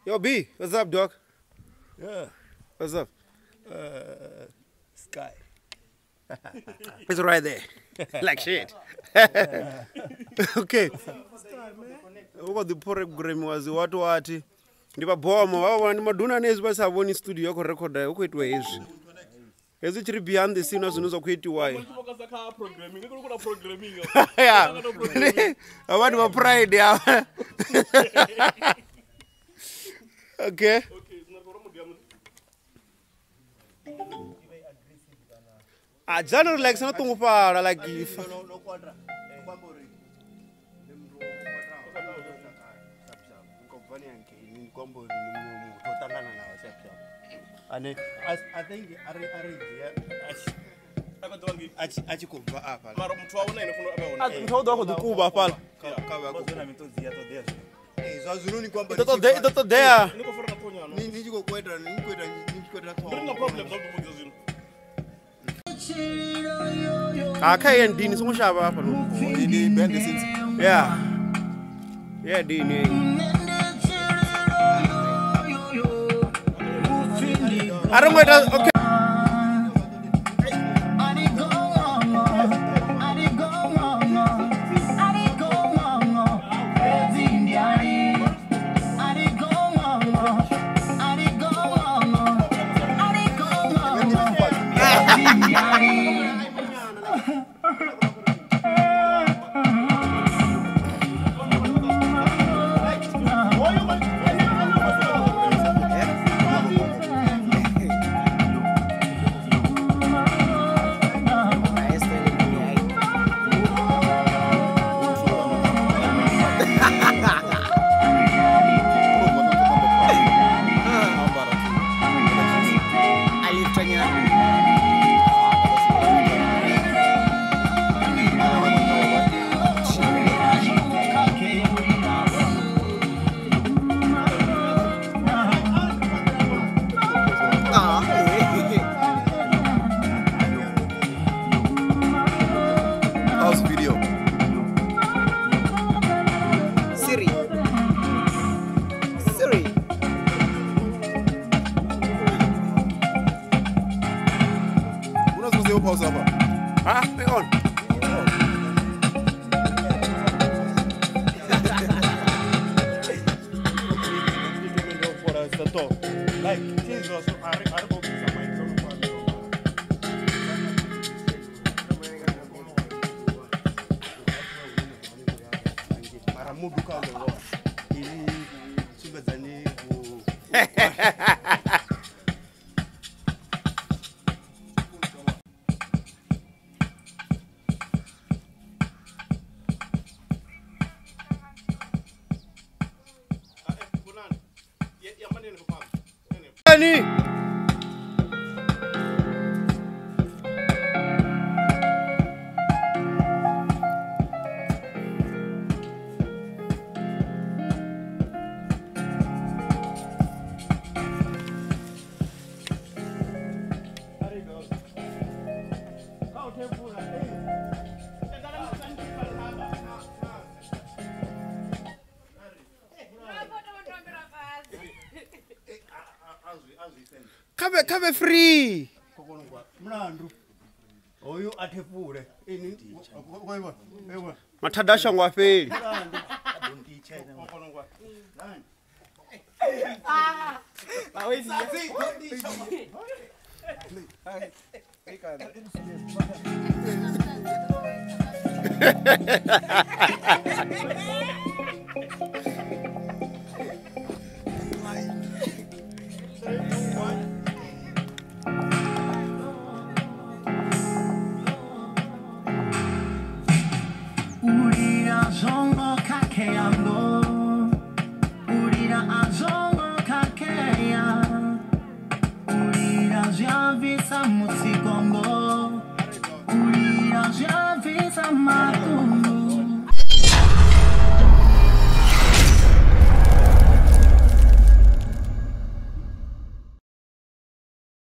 Yo B, what's up, dog? Yeah. What's up? Sky. It's right there. Like shit. Okay. Uko the program was what what. Ndi vha bomo vha vhona ndi maduna ane hezwi vha sa vhoni studio ya khou rekhoda hu khou itiwa hezwi. Hezwi tshi ri behind the scene zwine zwa khou itiwa. Yeah. Avha ndi vha pride ya. Okay. A jana relax na tungufhala like if I think a tshi khou bva afha. Mara muthu wa hone ene funa a vha hone. Muthu wa ḓo khou kuba hafhala. Kha vha khou na miṱodzi ya ṱoḓea. Zwa zwino ni kwamba I ḓo ṱoḓea. Ni khou fara na ṱhonyana. Ni tshi khou kweta ni kweta ni tshi kweta ṱhoho. Ndi na problem zwa vhudza zwino. Ah, kha ye ndini songo shavha hafha no. Ndi band since. Yeah. Yeah, dini. I don't want okay. Kave free. Mathada shango a fheli. Ulira